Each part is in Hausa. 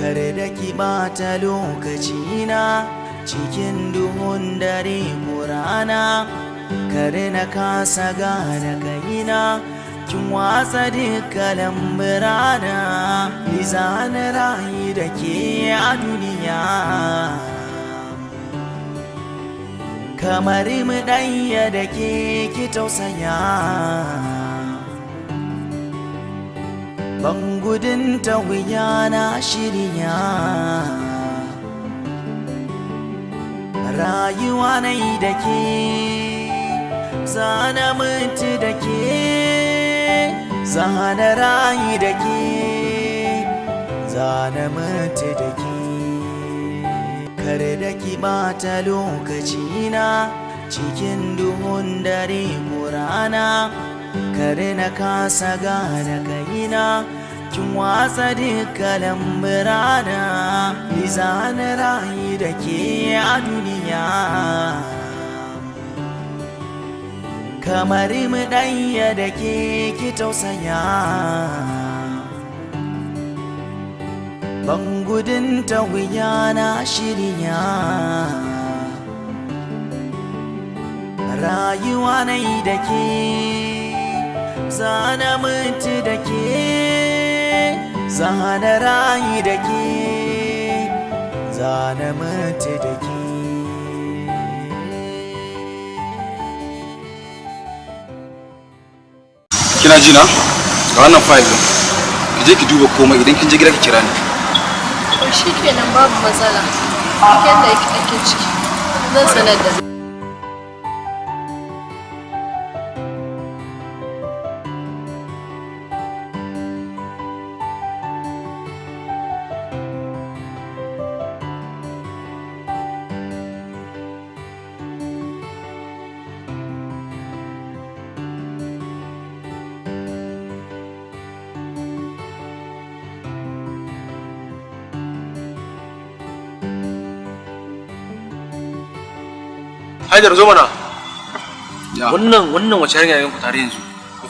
Kare da ki ɓata lokacina cikin duhun dare ko rana. Kare na kasa gane kaina, kin watsa duka lamburana. Ni zana rayu da ke a duniya, kamar mu ɗanya da ke, ki tausaya. Ban gudun ta wuya, na shirya rayuwa na yi da ke, zana mutu da ke, zana rayu da ke, zana mutu da ke. Kare da ki ɓata lokacina cikin duhun dare ko rana. Kare na kasa gane kaina, kin watsa duka lamburana. Ni zana rayu da ke a duniya, kamar mu ɗanya da ke, ki tausaya. Ban gudun ta wuya, na shirya rayuwa na yi da ke, zana mutu da ke, zana rayu da ke, zana mutu da ke. Kina ji na? Ga wannan file din, ki je ki duba komai. Idan kin je gida ki kira ni. To shi kenan, babu matsala. Duk yadda ake ciki zan sanar da. Haidar, zo mana. Ya. Wannan wace yarinya ne ku tare yanzu?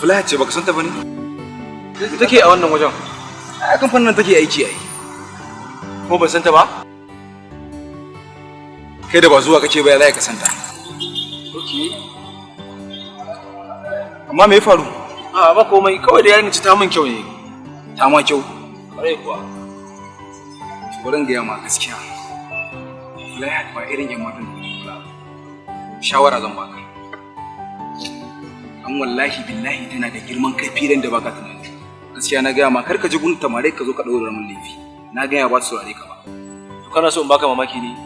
Fulaya ce, baka san ta bane? Me take a wannan wajen? A kamfanin nan take aiki ai. Ko ban san ta ba? Kai da ba zuwa kake ba, ya za ka san ta? Okay. Amma me ya faru? A ba komai, kawai da yarinya ce ta min kyau ne. Ta ma kyau? Kwarai kuwa. Bari in gaya ma gaskiya. Fulaya ba irin yan matan da kula. Shawara zan baka. An wallahi billahi tana da girman kai filan da baka tunani. Gaskiya na gaya ma, kar ka ji gun tamare ka zo ka ɗaura min laifi. Na gaya ba su saurare ka ba. To kana so in baka mamaki ne?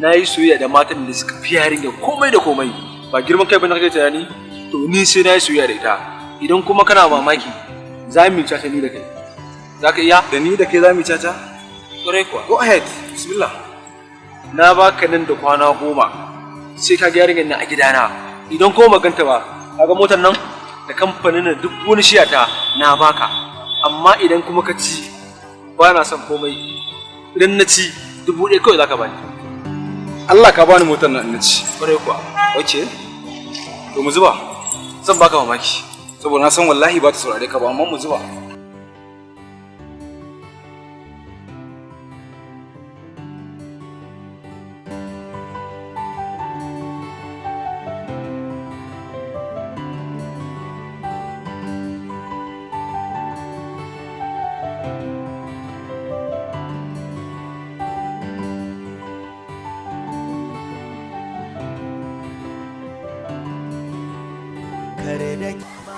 Na yi soyayya da matan da suka fi yarinya komai da komai. Ba girman kai ba na kake tunani? To ni sai na yi soyayya da ita. Idan kuma kana mamaki, za mu yi caca ni da kai. Za ka iya? Da ni da kai za mu yi caca? Kwarai kuwa. Go ahead. Bismillah. Na baka nan da kwana 10. Sai ka ga yarinyar nan a gidana. Idan ko maganta ba, kaga motar nan da kamfanin nan, duk wani shiyata na baka. Amma idan kuma ka ci, ba na son komai. Idan na ci, 1000 kawai za ka bani. Allah ka bani motar nan na ci. Kwarai kuwa. Okay. To mu zuba. Zan baka mamaki. Saboda na san wallahi ba ta saurare ka ba, amma mu zuba.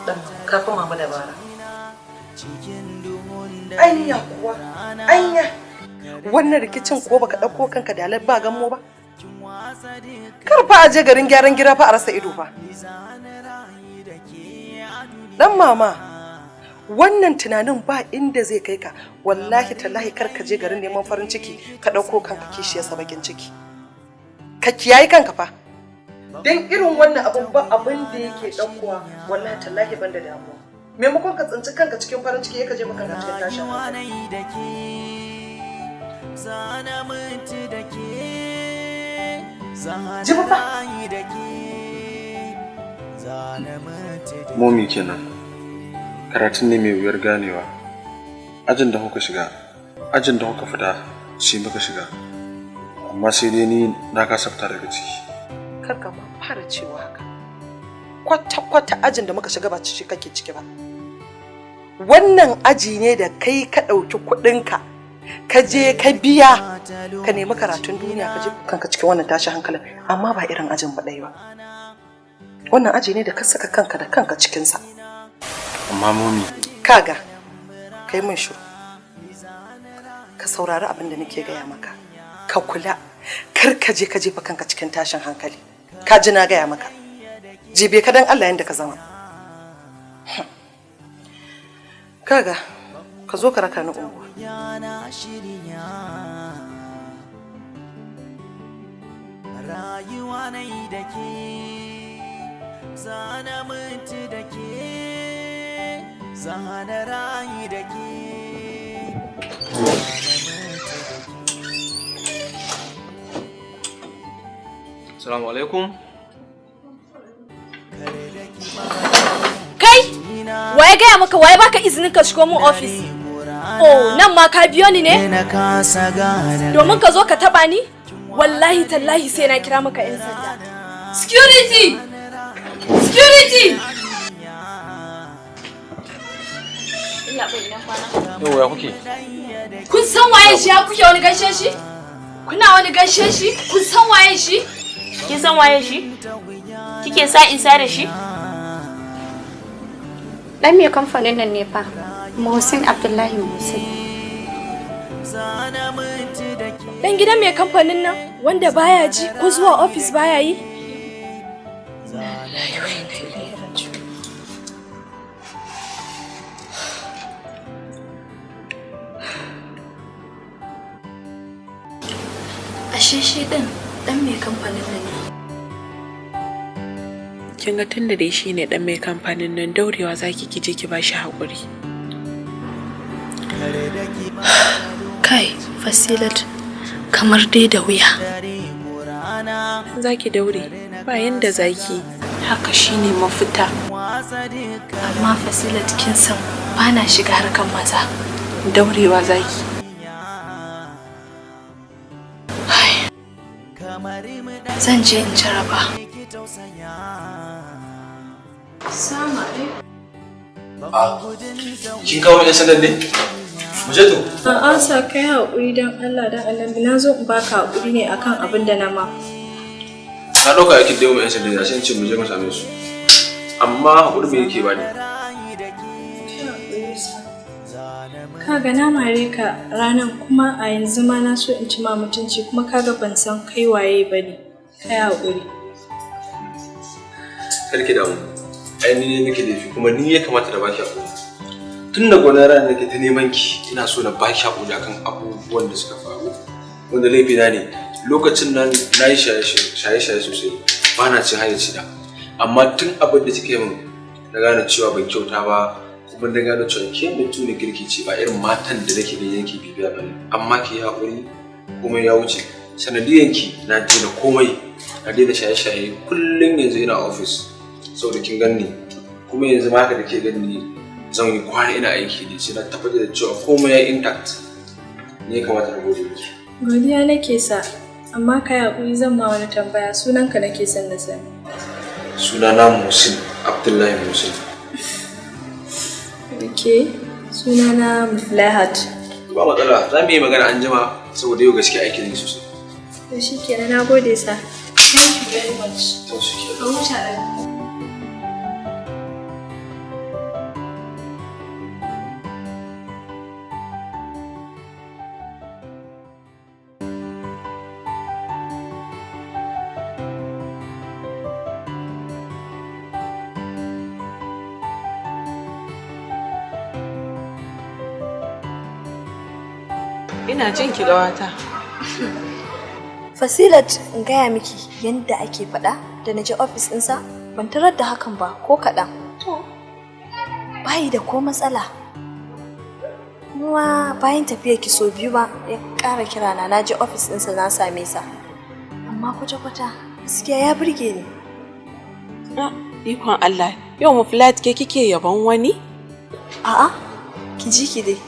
Dan ka fi mama dabara. Anya kuwa, anya. Wannan rikicin ko baka ɗauko kanka da ba gammo ba? Kar fa a je garin gyaran gira fa a rasa ido fa. Dan mama, wannan tunanin ba inda zai kai ka. Wallahi tallahi kar ka je garin neman farin ciki ka ɗauko kanka kishiyarsa bakin ciki. Ka kiyaye kanka fa. Dan irin wannan abun ba abin da yake ɗaukowa wallahi tallahi banda damuwa. Maimakon ka tsinci kanka cikin farin ciki ka je kanka cikin tashin hankali. Jibi fa. Momi kenan. Karatun ne mai wuyar ganewa. Ajin da kuka shiga, ajin da kuka fita. Shi muka shiga. Amma sai dai ni na kasa fita daga ciki. Kar ka ma fara cewa haka. Kwata-kwata ajin da muka shiga ba ciki kake ciki ba. Wannan aji ne da kai ka ɗauki kuɗinka, ka je ka biya, ka nemi karatun duniya ka je kanka cikin wannan tashin hankalin, amma ba irin ajin ba ɗaya ba. Wannan aji ne da ka saka kanka da kanka cikinsa. Amma momi. Kaga, kai min shiru. Ka saurari abin da nake gaya maka. Ka kula, kar ka je ka jefa kanka cikin tashin hankali. Ka ji na gaya maka. Jibe ka dan Allah yanda ka zama. Kaga, ka zo ka raka ni unguwa. Rayuwa na yi da ke, zana mutu da ke, zana rayu da ke. Assalamu alaikum. Kai! Waye gaya maka, waye baka izinin ka shigo mun ofis? Oh, nan ma ka biyo ni ne? Na kasa gane. Domin ka zo ka taba ni? Wallahi tallahi sai na kira maka 'yan sanda. Security! Security! Yau ya kuke? Kun san waye shi ya kuke wani gaishe shi? Kuna wani gaishe shi? Kun san waye shi? Kin san waye shi? Kike sa isa da shi? Dan mai kamfanin nan ne fa, Muhsin Abdullahi Muhsin. Dan gidan mai kamfanin nan wanda baya ji ko zuwa ofis baya yi? Ashe shi din dan mai kamfanin nan ne. Kin ga tunda dai shine dan mai kamfanin nan, daurewa zaki ki je ki bashi hakuri. Kai, Fasilat, kamar dai da wuya. Zaki daure, ba yanda zaki. Haka shine mafita. Amma Fasilat, kin san ba na shiga harkan maza. Daurewa zaki. Zan je in jaraba. Kin kawo min 'yan sandan ne? Mu je to. A'a sa, kai haƙuri don Allah don Allah, na zo in baka haƙuri ne akan abin da na ma. Na ɗauka aikin da yau 'yan sandan ne, sai in ce mu je mu same su. Amma haƙuri me yake bani? Kaga na mare ka ranan, kuma a yanzu ma na so in ci ma mutunci, kuma kaga ban san kai waye bane. Kai haƙuri. Kar ki damu. Ai ni ne nake laifi, kuma ni ya kamata da baki haƙuri. Tun da gwanar ranar nake ta neman ki, ina so na baki haƙuri akan abubuwan da suka faru. Wanda laifina ne, lokacin nan na yi shaye-shaye sosai, ba na cin hayyaci na. Amma tun abin da kika yi min na gane cewa ban kyauta ba, kuma na gane cewa ke mutum ne kirki ce, ba irin matan da nake ganin yake bibiya ba ne. Amma ki yi haƙuri, komai ya wuce. Sanadiyan ki na daina komai, na daina shaye-shaye, kullum yanzu ina ofis. Saboda kin ganni, kuma yanzu ma haka da ke ganni zan yi kwana ina aiki ne, sai na tabbatar da cewa komai ya intact. Ne ya kamata na gode miki. Godiya nake sa, amma kai haƙuri, zan ma wani tambaya, sunanka nake son na sani. Sunana Musin Abdullahi Musin. Ok, sunana Muflahat. Ba matsala, za mu yi magana an jima, saboda yau gaskiya aiki ne sosai. To shikenan, na gode sa. Thank you very much. To shikenan. Ka huta lafiya. Ina jin ki, gawata. Fasilat, in gaya miki yadda ake faɗa da na je ofis ɗinsa, ban tarar da hakan ba ko kaɗan. Bayi da ko matsala. Kuma bayan tafiyar ki so biyu ba ya ƙara kira na, na je ofis ɗinsa na same sa. Amma kwata-kwata gaskiya ya burge ni. Ah, ikon Allah, yau Muflat ke kike yabon wani? A'a, ki ji ki dai.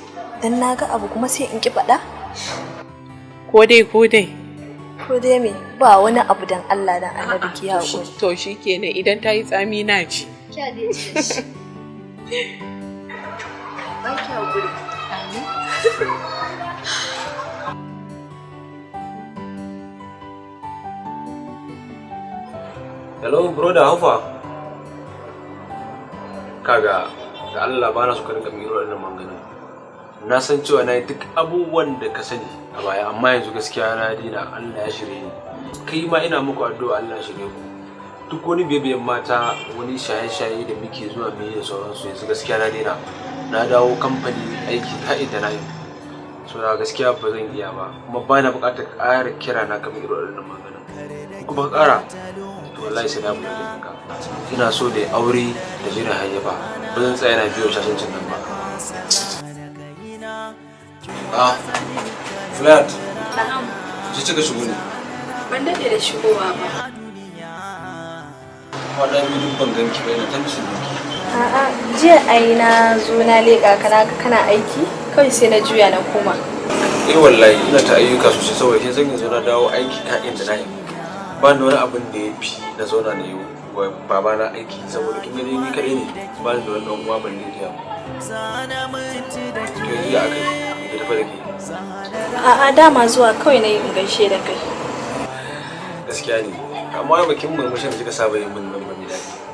Dan na ga abu kuma sai in ki faɗa? Ko dai ko dai. Ko dai me, ba wani abu, dan Allah dan Annabi ki haƙuri. To shikenan, idan ta yi tsami na ji. Kya dai ci shi. Ba ki haƙuri. Amin. Hello brother, how far? Kaga, da Allah bana so ka rinka min irin wannan maganganun. Na san cewa na yi duk abubuwan da ka sani a baya, amma yanzu gaskiya na daina, Allah ya shirye ni. Kai ma ina muku addu'a Allah ya shirye ku. Duk wani biye mata, wani shaye-shaye da muke zuwa mu yi da sauransu, yanzu gaskiya na daina. Na dawo kamfani aiki ka'in da na'in. So da gaskiya ba zan iya ba, kuma ba na buƙatar ƙara kira na kamar irin wannan maganganun. Kuma ka ƙara, to wallahi sai na buɗe ɗinka. Ina so da aure da jira hayyafa, ba zan tsaya na biyo shashancin nan ba. Ah, flat. Na'am. Ji cika shigo ne? Ban daɗe da shigowa ba. Kwana biyu duk ban ganki ba, ina ta misin ɗinki. A'a, jiya ai na zo na leƙa kana kana aiki, kawai sai na juya na koma. Eh wallahi ina ta ayyuka sosai, saboda kin san yanzu na dawo aiki ka'in da na'in. Ba ni da wani abin da ya fi na zauna na yi wa babana aiki, saboda kin gani ni kaɗai ne, ba ni da wani ɗan uwa balle da yawa. To yanzu ya aka yi, me ke tafe da ke? A'a, dama zuwa kawai na yi in gaishe da kai. Gaskiya ne, amma bakin murmushin da kika saba yin min nan ba mai daɗi.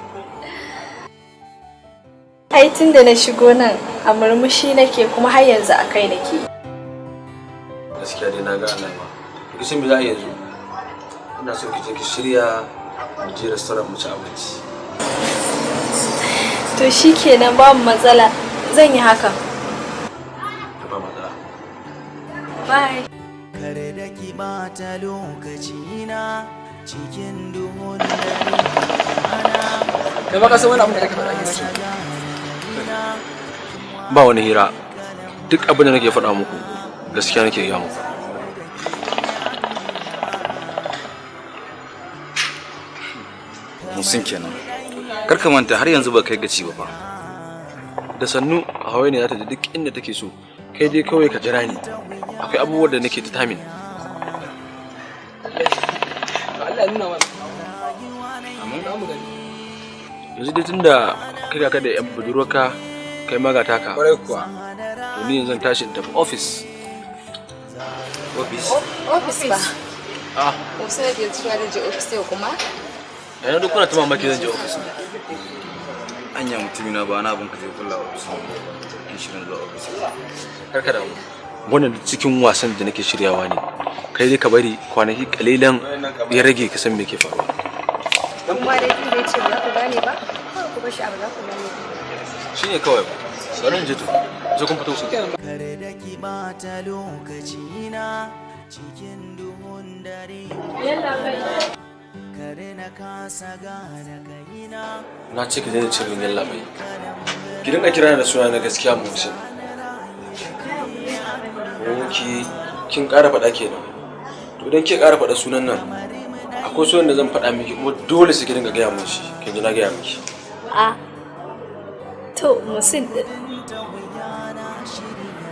Ai tun da na shigo nan a murmushi nake, kuma har yanzu a kai nake. Gaskiya dai na ga alama. To kin san me za a yi yanzu? Ina so ki je ki shirya, mu je restaurant mu ci abinci. To shikenan, babu matsala. Zan yi hakan. To ba matsala. Bye. Kar da ki bata lokaci na cikin duhun dare. Kai ba ka san wani abu da kake faɗa gaskiya. Ba wani hira, duk abin da nake faɗa muku gaskiya nake gaya muku. Musin kenan. Kar ka manta, har yanzu ba kai gaci ba fa. Da sannu hawaii ne za ta je duk inda take so. Kai dai kawai ka jira ni, akwai abubuwan da nake determine. Allah ya nuna mana. Amin. Za mu gani. Yanzu dai tunda kai ga ka da yan budurwarka, kai ma ga taka. Kwarai kuwa. To ni yanzu zan tashi in tafi office. Office? Ofis ba. Ah. Musa da ke cewa da je ofis yau kuma? Yanzu duk kuna ta mamaki zan je office ne. Anya mutumina, ba na abin ka zai kulla office. Kin shirin zuwa office. Kar ka damu, wannan duk cikin wasan da nake shiryawa ne. Kai dai ka bari kwanaki kalilan ya rage ka san me ke faruwa. Kuma dai tun da ya ce ba za ku gane ba, kawai ku bar shi, abu za ku gane ba. Shine kawai ba, bari in je. To zo kun fito. Kar da ki bata lokaci na cikin duhun dare. Yalla bai. Kar na kasa gane kaina. Na ce ka daina cin min yalla bai. Ki dinga kira da suna na gaskiya, Muhsin. Ok, kin ƙara faɗa kenan. To idan ke ƙara faɗa sunan nan, akwai sunan da zan faɗa miki, kuma dole sai ki dinga gaya min shi. Kin ji, na gaya miki. A to Musin,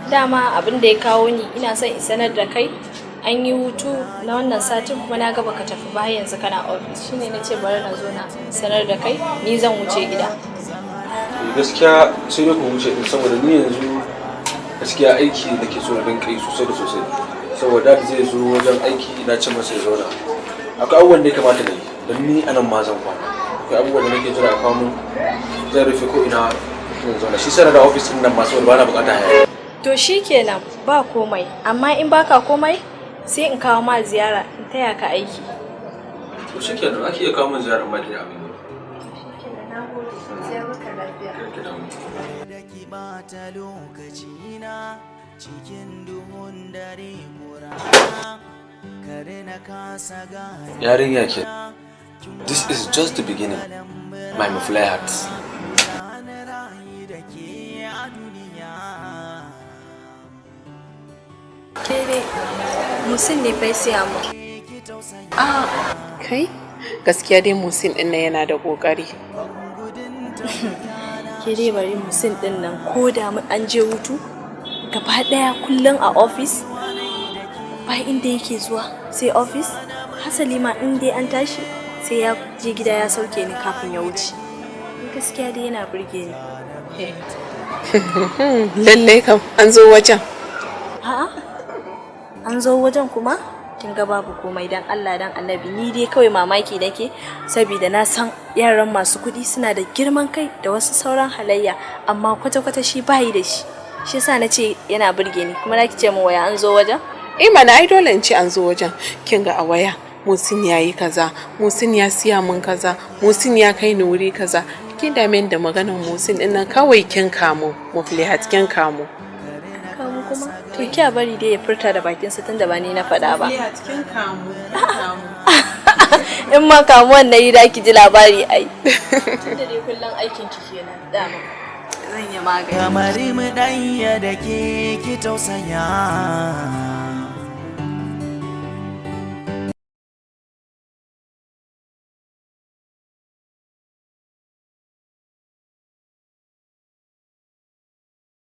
dama abin da ya kawo ni, ina son in sanar da kai an yi hutu na wannan satin, kuma na ga baka tafi ba, har yanzu kana ofis, shine na ce bari na zo na sanar da kai, ni zan wuce gida. Eh, gaskiya sai dai ku wuce din, saboda ni yanzu gaskiya aiki nake so na rinka yi sosai da sosai, saboda da zai zo wajen aiki na ce masa ya zauna, akwai abubuwan da ya kamata na yi, don ni anan ma zan kwana. Akwai abubuwan da nake jira a kawo mun, zan rufe ko ina zan zauna. Shi sanar da ofis din nan ma, saboda ba na bukata hayaniya. To shikenan, ba komai, amma in baka komai sai in kawo ma ziyara in taya ka aiki. To shikenan, ake iya kawo min ziyara ma dai abin ne. Sai maka lafiya. Da ki bata lokaci na cikin duhun dare ko rana. Kar na kasa gane. Yarinya ke. This is just the beginning, my fly heart. Rayu da ke a duniya. Ke dai, Musin ne fa ya siya mu. Ah, kai? Gaskiya dai Musin ɗin nan yana da ƙoƙari. Ke dai bari, Musin din nan ko da an je hutu gaba daya kullum a ofis. Ba inda yake zuwa sai ofis. Hasali ma in dai an tashi sai ya je gida ya sauke ni kafin ya wuce. Gaskiya dai yana burge ni. Lallai kam an zo wajen. A'a. An zo wajen kuma? Kin ga babu komai, dan Allah dan Annabi, ni dai kawai mamaki nake saboda na san yaran masu kuɗi suna da girman kai da wasu sauran halayya, amma kwata-kwata shi bayi da shi. Shi yasa na ce yana burge ni, kuma ki ce min waya an zo wajen? Eh mana, ai dole in ce an zo wajen. Kin ga a waya Musin ya yi kaza, Musin ya siya mun kaza, Musin ya kai ni wuri kaza. Kin dame ni da maganar Musin din nan kawai. Kin kamo Muflihat, kin kamo. Kamu kuma? To kiya bari dai ya furta da bakinsa tunda ba ni na faɗa ba. Muflihat, kin kamu. In ma kamuwan na yi da ki ji labari ai. Tunda dai kullum aikin ki kenan dama. Zan yi magani. Kamar mu ɗanya da ke ki tausaya.